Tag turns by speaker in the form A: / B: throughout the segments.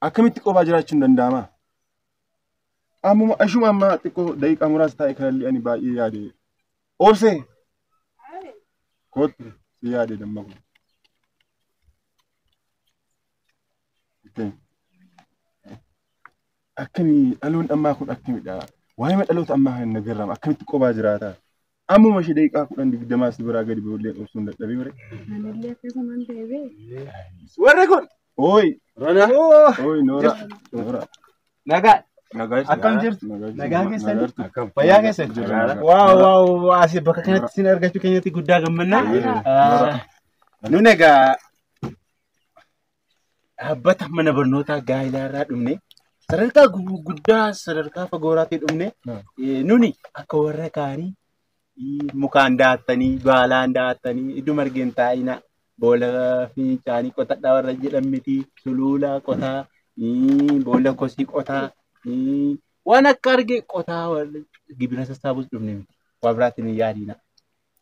A: Akkamitti qophaa jiraachuun danda'ama? Ammuma ashuma amma xiqqoo daqiiqaa muraasa taa'e kanallee ani baay'ee yaade. Obsee kootu si yaade damma kun. Akkamii dhaloonni ammaa kun akkamidha? Waa'ee dhaloota ammaa kana nagarrama akkamitti qophaa jiraata? Ammuma ishee daqiiqaa 10 20 si biraa gadi ba'ullee obsuun dadhabee bare.
B: Anillee akkasumaan ta'e bee.
A: Warri kun ooyi
C: Rona.
A: ooyi noora noora.
C: Nagaa.
A: Nagaa jirtu.
C: Akkam jirtu?
A: Nagaa
C: Nagaa
A: jirtu.
C: keessani? Fayyaa keessani?
A: Jirra, nagaa.
C: Waaw waaw asii bakka kanatti isin argachuu keenyatti guddaa gammannaa.
A: Noora.
C: Nun egaa dhaabbata mana barnootaa gaa'ilaa irraa dhumne sadarkaa guddaa sadarkaa fagooraatii dhumne nuni akka warra kaanii mukaan daattanii baalaan daattanii iddoo margeen taa'ina boolla fincaanii qotadhaa warra jedhan miti suluula qotaa boolla kosii qotaa waan akka arge qotaa warra gibira sassaabus dhumne miti waa biraatiin hin yaadina.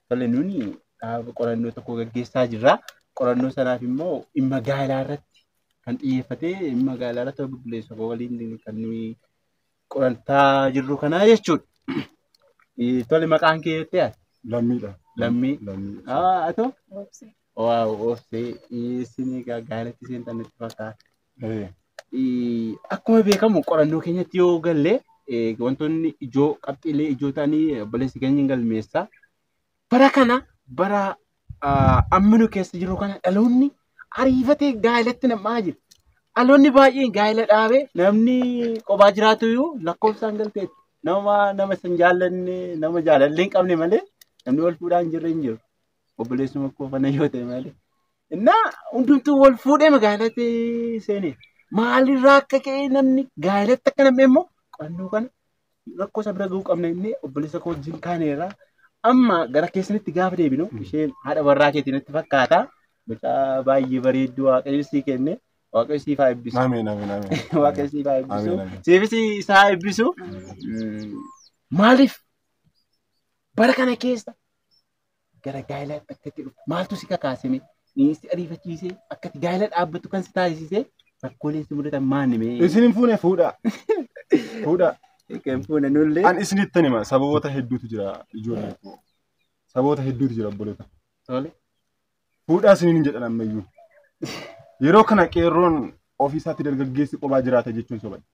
C: Tole nuni dhaaba qorannoo tokko gaggeessaa jirra. Qorannoo sanaaf immoo dhimma gaa'ilaa irratti kan xiyyeeffatee dhimma gaa'ilaa irratti obboleessa koo waliin kan nuyi qorataa jirru kanaa jechuudha. Tole maqaan kee jettee ati?
A: Lammiidha.
C: Lammii.
A: Lammii.
C: Atoo?
B: Obsee.
C: Waaw obsee isin egaa gaa'ilatti seentan natti fakkaata. Akkuma beekamu qorannoo keenyatti yoo galle wantoonni ijoo qabxiilee ijoo ta'anii obboleessi keenya hin galmeessa. Bara kana bara amma nu keessa jiru kana dhaloonni ariifatee gaa'ilatti nam'aa jira. Dhaloonni baay'een gaa'ila dhaabee namni kophaa jiraatu iyyuu lakkoofsaan galteetti. Nama nama isa hin jaallanne nama jaalallee hin qabne malee namni wal fuudhaa hin jirre hin jiru. Obboleessuma koo fana yoo ta'e malee. Innaa hundumtuu wal fuudhee magaalatti seene. Maalirraa akka ka'e namni gaa'ilatti akka nam'e immoo qorannoo kana rakkoo isa bira ga'uu qabna inni obboleessa koo wajjin kaaneerra. Amma gara keessanitti gaafa deebinu isheen haadha warraa keetii natti fakkaata. Mucaa baay'ee bareedduu Waaqayyo sii kenne. Waaqayyo siif haa eebbisu.
A: Ameen ameen ameen.
C: Waaqayyo siif haa eebbisu.
A: Ameen, ameen.
C: Siifis isaa haa eebbisu. Maaliif bara kana keessa gara gaa'ilaatti akka itti dhufu maaltu si kakaasime? Si ariifachiisee akka itti gaa'ila dhaabbattu kan si taasisee rakkooleen si mudatan maali mee?
A: Isin hin fuune fuudhaa. Fuudhaa.
C: Kan fuune nullee.
A: An isinittan hima sababoota hedduutu jira ijoollee koo. Sababoota hedduutu jira obboloota.
C: Tole.
A: Fuudhaa isiniin hin jedhan ammayyuu. Yeroo kana qeerroon ofiisaatti dargaggeessi qophaa jiraata jechuun sobadha.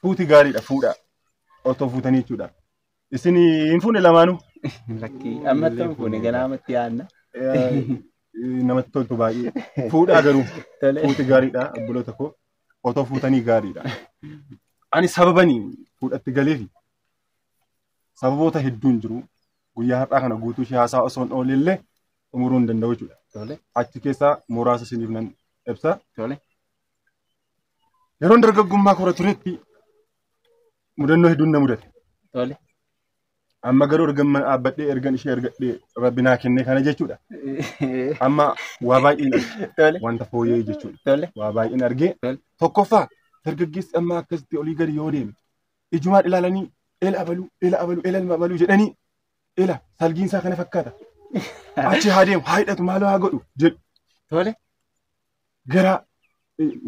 A: Fuuti gaariidha fuudhaa. Otoo fuutanii jechuudha. Isin hin fuune lamaanuu.
C: Lakkii ammatti hin fuune ganaa ammatti yaadna.
A: Namatti toltu baay'ee. Fuudhaa garuu
C: Tole.
A: fuuti gaariidha obboloota koo. Otoo fuutanii gaariidha. Ani sababani fuudhatti galeefi sababoota hedduun jiru. Guyyaa har'aa kana guutuu ishee haasaa osoo hin oolellee xumuruu hin danda'u jechuudha.
C: Tole.
A: Achi keessaa muraasa isiniif nan ibsa.
C: Tole.
A: Yeroon dargaggummaa koo turetti mudannoo hedduun na mudate.
C: Tole.
A: Amma garuu ergan mana dhaabbadhee ergan ishee ergadhee rabbi naa kenne kana jechuudha. Amma waa baay'een arge.
C: Tole.
A: Wanta fooyya'e jechuudha.
C: Tole.
A: Waa baay'een argee.
C: Tole.
A: Tokkoffaa dargaggeessi amma akkasitti olii gadi yoo deeme ijumaan ilaalanii ela abaluu ela abaluu ela ilma abaluu jedhanii ela salgiinsaa kana fakkaata. Achi haa deemu haa hidhatu maaloo haa godhu jedhu.
C: Tole.
A: Gara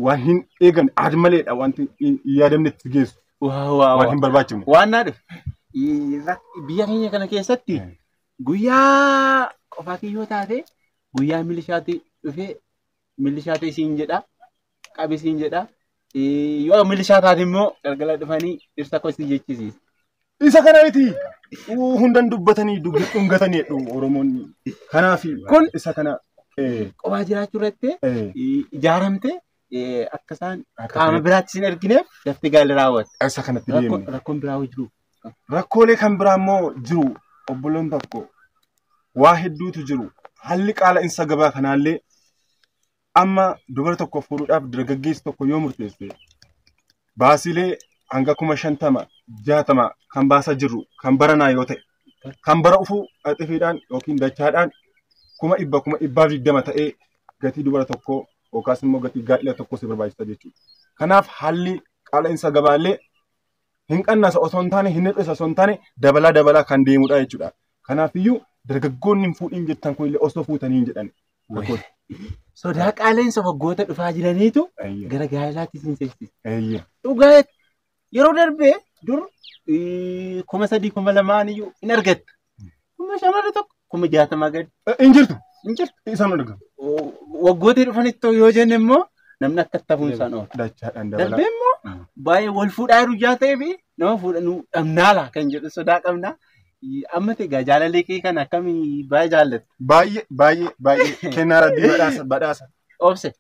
A: waan hin eegamne aad maleedha wanti hin yaadamnetti geessu.
C: Waaw waaw.
A: Waan hin barbaachifne.
C: Waan naa dhufe. Biyya keenya kana keessatti guyyaa qofaa kiyyoo taate guyyaa milishaatti dhufee milishaatu isiin jedha qabi isiin jedha yoo milishaa taate immoo galgala dhufanii dhirsa koo si jechisiisa.
A: Isa kana miti. Hundan dubbatanii dhungatanii jedhu Oromoonni. Kanaaf
C: Kun
A: isa kana
C: qofaa jiraachuu irratti ijaaramte akka isaan qaama biraatti sin ergineef daftee gaala raawwatte.
A: Isa kanatti deemne.
C: Rakkoon biraa jiru.
A: Rakkoolee kan biraa immoo jiru obboloon tokko waa hedduutu jiru. Haalli qaala'insa gabaa kanaallee amma dubara tokko fuudhuudhaaf dargaggeessi tokko yoo murteesse baasiilee hanga 50,000 60 kan baasaa jirru kan baranaa yoo ta'e kan bara dhufuu xifiidhaan yookiin dachaadhaan 100,000 120,000 ta'ee gatii dubara tokkoo yookaas immoo gatii gaa'ila tokkoo si barbaachisa jechuudha. Kanaaf haalli qaala'insa gabaallee hin qannasa osoo hin taane hin hir'isa osoo hin taane dabalaa dabalaa kan deemudha jechuudha. Kanaafiyyuu dargaggoonni hin fuudhin jettan kunillee osoo fuutanii hin jedhan.
C: Sodaa qaala'insa waggoota dhufaa jiraniitu gara gaa'ilaatti isin seensisa. Dhugaa yeroo darbee dur 3,000 2,000 iyyuu hin argatta. Kuma shamarri tokko 60,000 gadi.
A: Hin jirtu.
C: Hin jirtu.
A: Isaan argamu.
C: Waggoota dhufanitti yoo jenne immoo namni akka tafuun isaan oola.
A: Dachaadhaan dabalaa.
C: Darbee immoo baay'ee wal fuudhaa jiru ijaa ta'ee fi nama fuudhanuu dhabnaala kan jedhu sodaa qabna. Amma egaa jaalallee kee kana akkamii baay'ee jaallatta?
A: Baay'ee baay'ee baay'ee kennaa rabbii badhaasa badhaasa.
C: Obse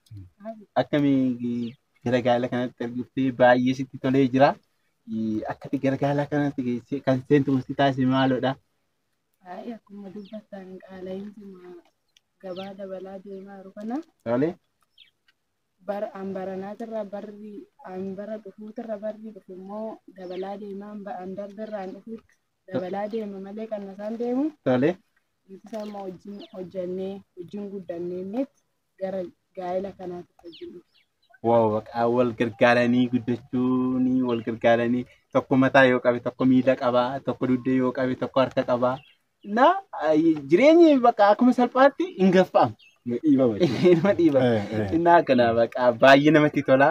C: akkamii gara gaa'ela kanatti argiftee baay'ee sitti tolee jira. Akkati gara gaa'ela kanatti kan seentu si taasise maaloodha?
B: Baay'ee akkuma dubbattan qaala'insi gabaa dabalaa deemaa jiru kana
C: Tolee.
B: bara an baranaatirra barri an bara dhufuutirra barri dhufu immoo dabalaa deemaa an darbirraan dhufuutti dabalaa deema malee kan isaan deemu
C: Tolee.
B: nuti amma wajjin hojjannee wajjin guddannee gara gaa'ela kanaatti wajjin dhufu.
C: Waaw baqaa wal gargaaranii guddachuun wal gargaaranii tokko mataa yoo qabe tokko miila qaba tokko dugda yoo qabe tokko harka qaba. Na jireenyi baqa akkuma salphaatti hin gaffa'amu.
A: Dhiibama.
C: Ilma dhiibama. Innaa kana baqa baay'ee namatti tola.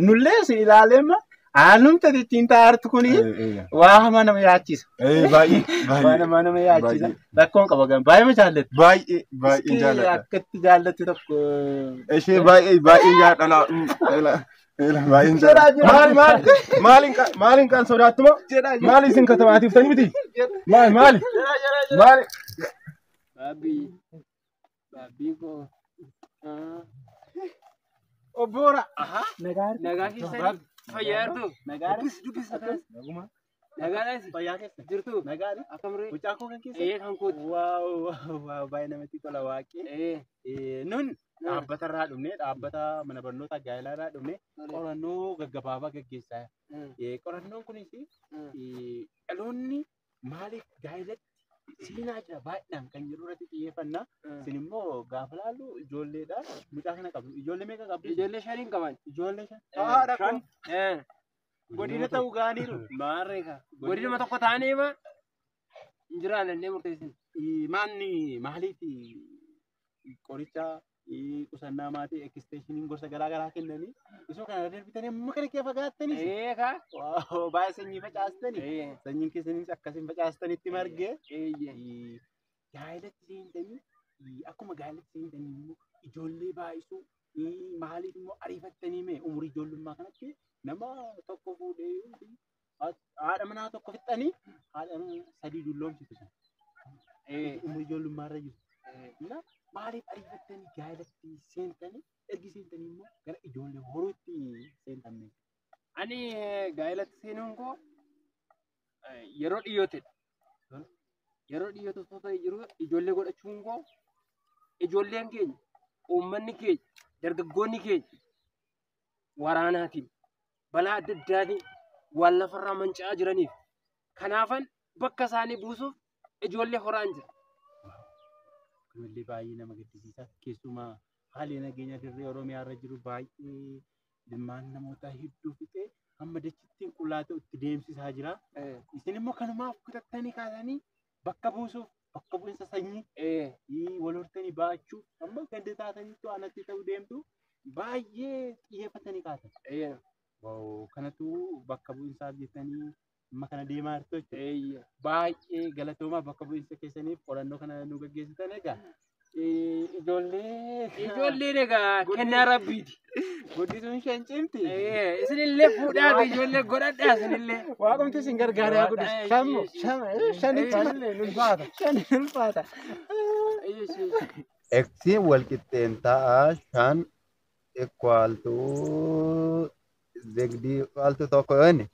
C: Nullee isin ilaaleema haalumta ittiin taa'artu kuni waa hamaa nama yaachisa.
A: Baay'ee
C: Waa
A: baay'ee
C: namaa nama yaachisa. Rakkoon qaba gan baay'ee ma jaallattu.
A: baay'ee baay'ee jaalladha.
C: Akkatti jaallattu tokko.
A: Ishee baay'ee baay'ee jaalladha. Baay'ee jaalladha. Maali maali maaliin maaliin kan sodaattuma? Maali isin katamaatiif tani miti? Maali maali maali?
D: Baabbii. Baabbii koo.
C: Obboora.
D: Nagaa keessanii fayyaa jirtu.
C: Nagaa.
D: Dubbis akkas. Nagaadhaas
C: Fayyaa keessa.
D: jirtu.
C: Nagaadha.
D: Akkam ree?
C: Mucaa koo kan keessa.
D: Ee kan kooti.
C: Waaw waaw waaw baay'ee namatti tola waaqee.
D: Ee.
C: Nun dhaabbata irraa dhufne dhaabbata mana barnoota gaa'elaa irraa dhufne qorannoo gaggabaabaa gaggeessaa. Qorannoon kunis dhaloonni maaliif gaa'elatti seenaa jira baay'inaan kan jedhu irratti xiyyeeffanna. Isin immoo gaafa laallu ijoolleedha. Mucaa kana qabdu. Ijoollee meeqa qabdu?
D: Ijoollee shaniin qaban.
C: Ijoollee shan.
D: Shan.
C: Godina ta'uu gaaniiru.
D: Maarree ka. Godinuma tokko taanee ma hin jiraannee murteessine.
C: Maanni maaliif qoricha qusannaa maatii ekisteeshiniin gosa garaa garaa kennanii isoo kana darbitanii amma kana kee fagaattanii.
D: Ee ka.
C: Waaw baay'ee sanyii facaastanii.
D: Ee.
C: Sanyiin keessanis akkasiin facaastanitti margee.
D: Eeyyee.
C: Gaa'elatti seentanii akkuma gaa'elatti seentanii immoo ijoollee baay'isuu maaliif immoo ariifattanii mee umurii ijoollummaa kanatti nama tokko fuudhee haadha manaa tokko fixanii haadha manaa sadii dulloomsitu sana. Umurii ijoollummaa irra jiru. Na maaliif ariifattanii gaa'elatti seentanii ergi seentanii immoo gara ijoollee horuutti seentan.
D: Ani gaa'elatti seenuun koo yeroo dhiyyootedha. Yeroo dhiyyootu osoo ta'e jiru ijoollee godhachuun koo ijoolleen keenya uummanni keenya dargaggoonni keenya waraanaatiin balaa adda addaatiin waan lafarraa manca'aa jiraniif kanaafan bakka isaanii buusuuf ijoollee horaan jira.
C: Kunillee baay'ee nama gaddisiisa. Keessumaa haalli nageenya dirree Oromiyaa irra jiru baay'ee ilmaan namoota hedduu fixee hamma dachittiin qullaa ta'u itti deemsisaa jira. Isin immoo kanumaaf kutattanii kaasanii bakka buusuuf bakka bu'insa sanyii wal hortanii baachuu amma ganda taatanitti waan atti ta'u deemtu baay'ee xiyyeeffatanii kaatan. Waaw kanatu bakka bu'insaaf jettanii amma kana deemaa jirtu jechuudha. Baay'ee galatoomaa bakka bu'insa keessaniif qorannoo kana nu gaggeessitan egaa. Ijoollee.
D: Ijoolleen egaa kennaa rabbiiti.
C: Guddisuun isheen cimti.
D: Isinillee fuudhaa ijoollee godhadhaa isinillee.
C: Waaqumti isin gargaaraa guddisu. Shammo shanitti ulfaata. Shani ulfaata.
E: Eksiin wal qixxeentaa shan equal zegdii equal tokko yoo inni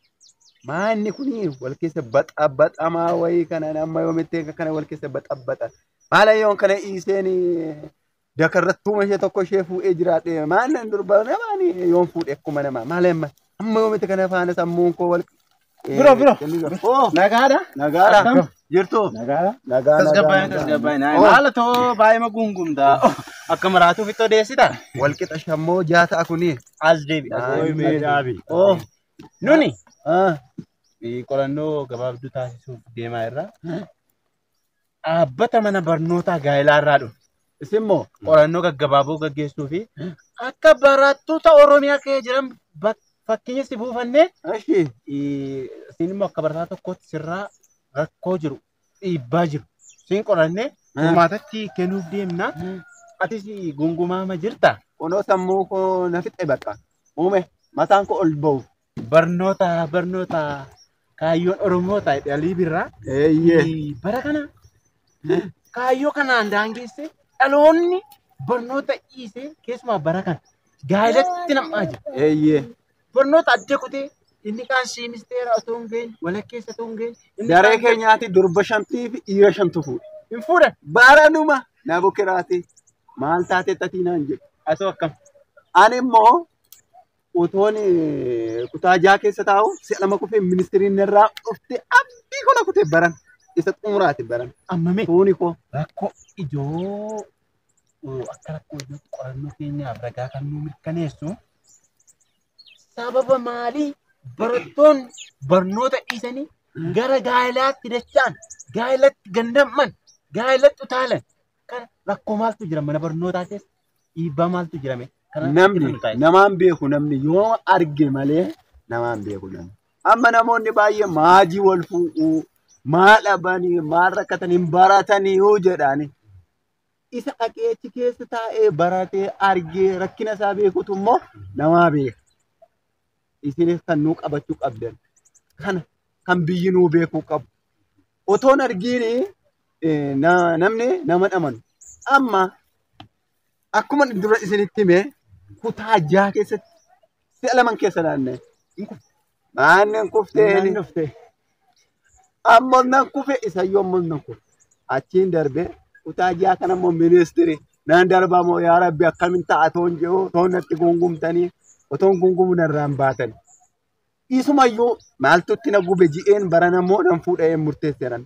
E: maanni kuni wal keessa baxabaxamaa wayii kana amma yoomitti kana wal keessa baxabaxa. Maala yoon kana dhiiseen dakarrattuuma ishee tokko ishee fuudhee jiraadhe maal nan durba namaani yoon fuudhe akkuma namaa maala amma amma yoomitti kana faana sammuun koo wal.
C: Biro biro. Nagaadha.
E: Nagaadha. Jirtu.
C: Nagaadha.
E: Nagaa
C: Tasgabbaa'ee tasgabbaa'ee. Maala too baay'ee gungumtaa. Akka maraatuuf itti odeessita.
E: Wal qixa shammoo jaata'a kuni.
C: As deebi.
E: Oh.
C: Nuni. Qorannoo gabaabduu taasisuuf deemaa irra. Dhaabbata mana barnootaa gaa'elaa irraa dhufe.
E: Isin immoo
C: Qorannoo gaggabaaboo gaggeessuu fi akka barattoota Oromiyaa keessa jiran fakkeenya si buufannee
E: Ashi.
C: Isin immoo akka barataa tokkootti sirraa rakkoo jiru dhiibbaa jiru siin qorannee furmaatatti kennuuf deemna. Atis gungumaama jirta.
E: Kunoo sammuu koo na fixe bakka. Uume mataan koo ol ba'u.
C: Barnoota barnoota kaayyoon Oromoo ta'e dhalii birraa.
E: Eeyyee.
C: Bara kana kaayyoo kanaan daangessee dhaloonni barnoota dhiisee keessumaa bara kana gaa'elatti nam'aa jira.
E: Eeyyee.
C: Barnoota adda kutee inni kaan siimisteera otoo hin geenye walakkeessa otoo hin geenye. Inni
E: Daree
C: kaan
E: keenyaatti durba shantii fi dhiira shantu fuudhe.
C: Hin fuudhan.
E: Baranuma na bukkiraati. Maal taatee tatii naan jedhu.
C: Atoo akkam.
E: Ani immoo utoon kutaa jaha keessa taa'u si'a lama kufee ministiriin irraa dhufte abdii kola kutee baran. Isa xumuraati baran.
C: Amma mee
E: Tuuni koo.
C: Rakkoo ijoo akka rakkoo ijootti qorannoo keenyaaf ragaa kan nu mirkaneessu sababa maalii barattoonni barnoota dhiisanii gara gaa'elaatti dacha'an, gaa'elatti gandamman, gaa'elatti utaalan kana rakkoo maaltu jira mana barnootaa keessa dhiibbaa maaltu jira mee? Kana
E: Namni
C: ifa nu taasisi.
E: namaan beeku namni yoo arge malee namaan beeku namni. Amma namoonni baay'ee maajii wal fuudhuu, maal dhabanii, maal rakkatanii, hin baratanii yoo jedhani. Isa dhaqee achi keessa taa'ee baratee argee rakkina isaa beekutu immoo namaa beeka. Isinis kan nuu qabachuu qabdan. Kana kan biyyi nuu beekuu qabu. Otoon argiin namni nama amanu. Amma akkuma dura isinitti hime kutaa jaha keessatti si'a laman keessa naanna'e. Naanneen kufteen
C: Naan dhufte.
E: Ammoo nan kufe isayyuu ammoo nan kufe. Achiin darbee kutaa jaha kana immoo ministiri naan darbaa moo yaa rabbi akkamiin ta'a toon jedhu toon natti gungumtanii otoon gungumu narraan baatan. Isumayyuu maaltu itti na gube ji'een barana immoo nan fuudhee murteesseeran.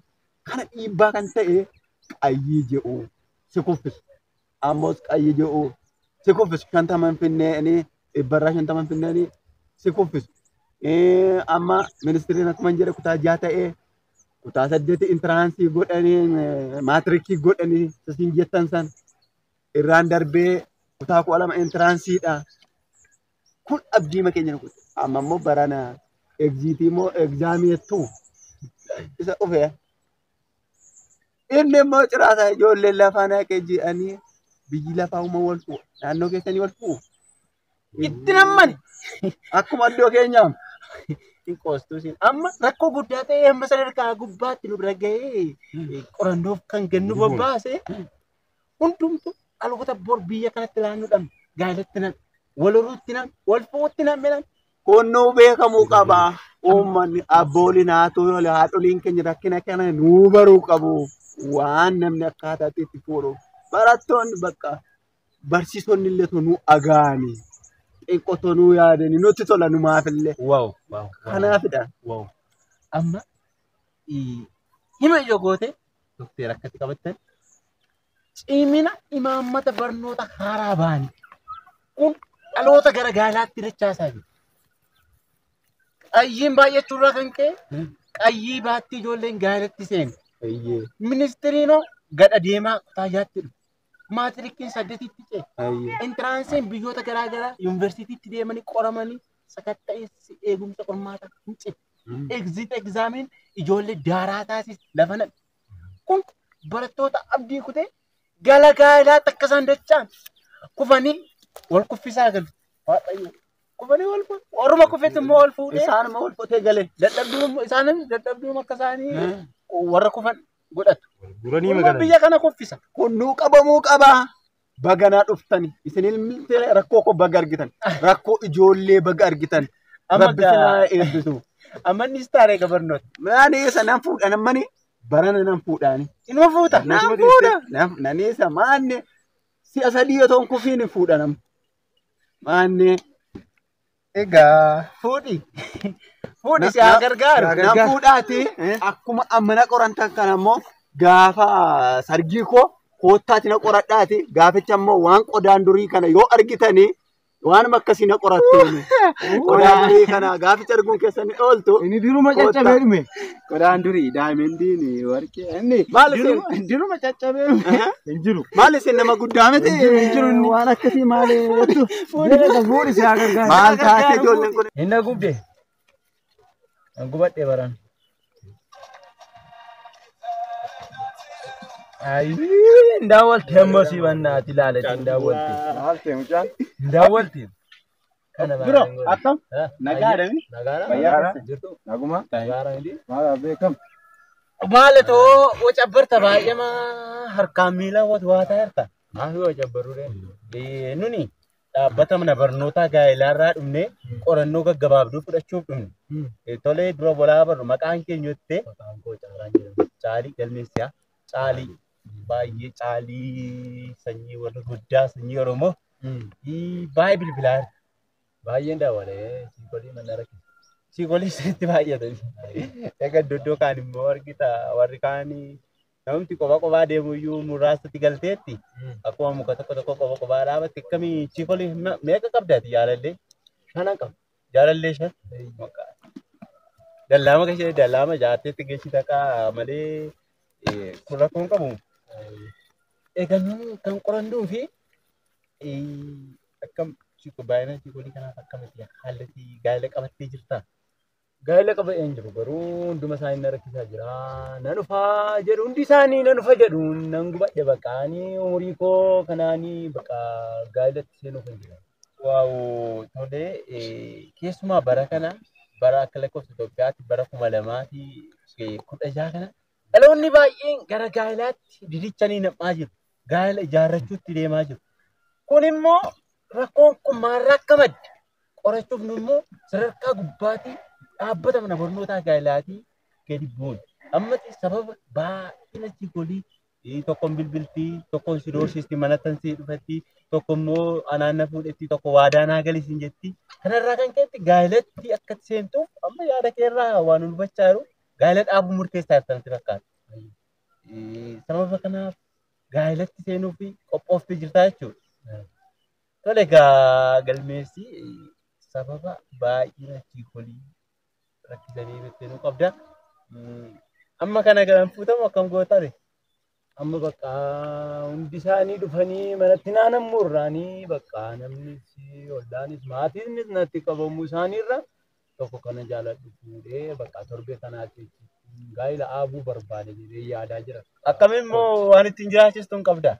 E: Kana dhiibbaa kan ta'e qayyii jedhu si kuffisu. Ammoos qayyii jedhu si kuffisu 50 finneeni dhibbarraa 50 finneeni si kuffisu. Amma ministiriin akkuma jedhe kutaa jaha ta'ee kutaa saddeeti intiraansii godhanii maatirikii godhanii sasiin jettan san irraan darbee kutaa 12 intiraansiidha. Kun abdii keenya nu kutte. Amma immoo barana egziitii immoo egzaamii jettu isa dhufe. Inni immoo ciraasaa ijoolleen lafaa naqee ji'anii biyyi lafaa uuma wal fuudha. Naannoo keessanii wal fuudhu.
C: Itti nammani.
E: Akkuma iddoo keenyaam.
C: Hin qoostuu siin. Amma rakkoo guddaa ta'e amma sadarkaa gubbaatti nu bira ga'ee qorannoof kan gannu bobbaase hundumtu dhaloota bor biyya kanatti laannuudhaan gaa'elatti nan wal horuutti nan wal fuutti nan milan.
E: Kun nuu beekamuu qaba. Uummanni abbooliin haadholiin keenya rakkina kana nuu baruu qabu. Waan namni akkaataatti itti fuudhu. Barattoonni bakka barsiisonni illee nuu agaani. Xiqqoo nuu yaadani nutti tola numaaf illee.
C: Waaw waaw.
E: Kanaafidha.
C: Waaw. Amma hima ijoo goote dokteera akkatti qabattan cimina imaammata barnoota haaraa ba'anii kun dhaloota gara gaalaatti dachaasaa jiru. Qayyiin baay'achuurraa kan ka'e qayyii baatti ijoolleen gaalatti seenu. Ministiriinoo gad adeemaa kutaa jaatti dhufu. Maatirikiin saddeetitti ce'e. Intiraansiin biyyoota garaa garaa yuunivarsiitiitti deemanii qoramanii sakatta'insi eegumsa qormaataa hin ce'e. Egzit egzaamiin ijoollee daaraa taasise lafa naqe. Kun barattoota abdii kutee gala gaalaatti akka isaan dacha'an kufanii wal kuffisaa galu. Waaqayyo kufanii wal warruma kufetti immoo wal fuudhee.
E: Isaanuma wal fuutee galee.
C: Dadhabduun isaanis dadhabduun akka isaanii warra kufan godhatu.
A: Guranii
C: Kun
A: magaalaa.
C: biyya kana kuffisa.
E: Kun nuu qabamuu qaba. Baganaa dhuftani. Isin ilmi rakkoo koo baga argitan. Rakkoo ijoollee baga argitan.
C: Amma
E: Rabbi isin haa eebbisu.
C: Amma innis taaree gabarnoota.
E: Maani isa nan fuudhan ammani barana nan fuudhaani.
C: Inuma fuuta.
E: Nan fuudha. Nan isa maanne si'a sadii otoo hin kufiin hin fuudhanam. Maanne
C: Egaa fuudhi. Fuudhi si haa gargaaru.
E: Nan fuudhaati akkuma amma na qorantan kana immoo gaafa sargii koo koottaati na qoradhaati gaaficha immoo waan qodaan durii kana yoo argitanii Waanuma akkasii na qorattuun. Qodaa durii kana gaaficha arguun keessan ni ooltu.
F: Inni duruma caccabee dhume.
C: Qodaan durii daayimendiin warqee inni
E: Maal isin
C: duruma caccabee dhume.
A: Hin jiru.
E: Maal isin nama guddaa miti?
F: Hin jiru inni.
E: Waan akkasii maal jettu?
F: Fuudhi fuudhi si haa gargaaru.
E: Maal taate ijoolleen kun?
F: Hin gubde. An gubadhe baran. Ayi hin daawwalte ammoo si bannaati ilaalati hin daawwalte.
A: Maal ta'e mucaan?
F: Hin daawwalte. Kana
C: Biro akkam nagaadha mi?
F: Nagaadha.
C: Fayyaa
F: Jirtu.
A: Naguma.
F: Nagaadha miti.
A: Maal beekam?
C: Maalatoo wacabbarta baay'eema harkaan miila waataa jirta.
F: Maafi wacabbaruu deemu.
C: Nuni dhaabbata mana barnootaa gaa'ilaarraa dhumne qorannoo gaggabaabduu fudhachuuf dhumne. Tolee dura bolaa barru maqaan keenya jettee
F: Maqaan koo Caalaan jedhama.
C: Caalii galmeessiyaa. Caalii baay'ee caalii sanyii warra guddaa sanyii Oromoo baay'ee bilbilaa jirta.
F: Baay'een daawwalee siiqolii mana rakkisa.
C: Siiqolii isheetti baay'ata. Egaa iddoo kaan immoo argita warri kaan namni kophaa kophaa deemu iyyuu muraasatti galteetti akkuma muka tokko tokko kophaa kophaa dhaabatti akkamii siiqolii meeqa qabdaati jaalallee?
F: Shanan qaba.
C: Jaalallee shan. Dallaama gashee dallaama jaarteetti geessi takka malee kun rakkoon qabu. Egaa nuyi kan qorannuu fi akkam baay'ina siiqolii kanaaf akkamitti haalli gaa'ela qabattee jirta?
F: Gaa'ela qaba'ee hin jiru garuu hunduma isaanii na rakkisaa jira. Nan dhufaa jedhu hundi isaanii nan dhufa jedhu nan gubadhe bakka ani umurii koo kanaanii bakka gaa'elatti seenuuf hin jiru.
C: Waaw tolee keessumaa bara kana bara akka lakkoofsa Itoophiyaatti bara 2016 kana dhaloonni baay'een gara gaa'elaatti didichanii nam'aa jiru. Gaa'ela ijaarrachuutti deemaa jiru. Kun immoo rakkoon kun maalirraa akka madde qorachuuf nu immoo sadarkaa gubbaatii dhaabbata mana barnootaa gaa'elaatii gadi bu'uun. Ammatti sababa baay'ina siiqolii tokkoon bilbiltii, tokkoon si doorsisti manattan si dhufatti, tokko immoo anaan na fuudhetti, tokko waadaa naa galisiin jetti. Kanarraa kan ka'etti gaa'elatti akka seentuuf amma yaada keerraa waan nu hubachaa jiru gaa'ela dhaabuu murteessaa jirti natti fakkaata. Sababa kanaaf gaa'elatti seenuuf qophooftee jirtaa jechuudha. Tole egaa galmeessi sababa baay'ina siiqolii rakkisanii seenuu qabda. Amma kana galan fuutamu akkam gootare?
F: Amma bakka hundi isaanii dhufanii manatti naannamuu irraanii bakka namnis ollaanis maatiinis natti qabamuu isaaniirra tokko kana jaaladhu fuudhee bakka torbee kanaatti gaa'ela dhaabuu barbaade jedhee yaadaa jira.
C: Akkam immoo waan ittiin jiraachistu hin qabdaa?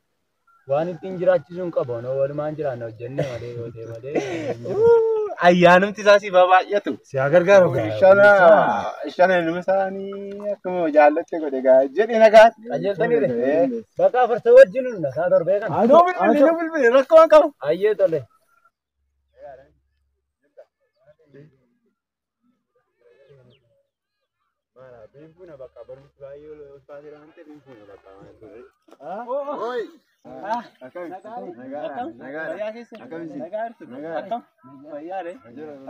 F: Waan ittiin jiraachisu hin qabu walumaan jiraanna hojjenne malee yoo ta'e malee.
C: Ayyaanumti isaa si baay'atu.
F: Si haa gargaaru.
A: Shana ilma isaanii akkuma jaallatte godhe gaa jedhe nagaatti.
F: Qajeeltaniire. Bakka afarsa wajjin hunda isaa torbee kana.
C: Nuu bilbili nuu bilbili rakkoo hin qabu.
F: Ayyee tole.
E: Binfuuna bakka barumsi baay'ee ulfaatee waan ta'eef binfuuna bakka.
A: Oi. Akkami? Nagaadha. Nagaadha.
C: Fayyaa keessa.
A: Akkamitti?
C: Nagaa jirtu.
A: Nagaadha.
C: Akkam? Fayyaadha.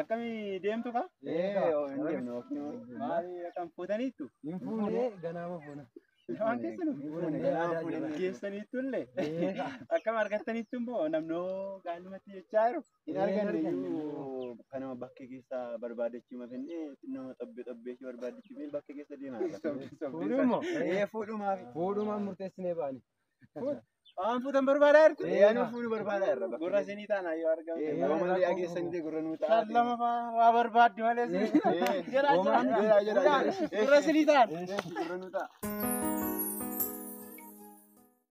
C: Akkami deemtu kaa?
E: Hin deemnu.
C: Maali akkam fuutaniittu?
F: Hin fuune ganaama fuuna.
C: Waan keessanu? Geessaniittu illee. Akkam argattaniittu immoo namnoo gaalumatti jechaa jiru.
E: Hin arganne iyyuu kanama bakkee keessa barbaadachuu mafenne nama xobbee xobbee ishee barbaadachuu mee bakkee keessa deemaa.
F: Fuudhumoo?
E: Ee fuudhumaaf.
F: Fuudhumaan murteessinee baane.
C: Waan fuutan barbaadaa jirtu?
E: Ee anuu fuudhuu barbaadaa irra.
C: Gurra isinii taana yoo argamte.
E: Yoo malee dhageessanii gurra nuu ta'a.
C: Shan lama faa waa barbaaddi malee. Jira jira.
E: Jira jira.
C: Gurra isinii taana.
E: Gurra nuu ta'a.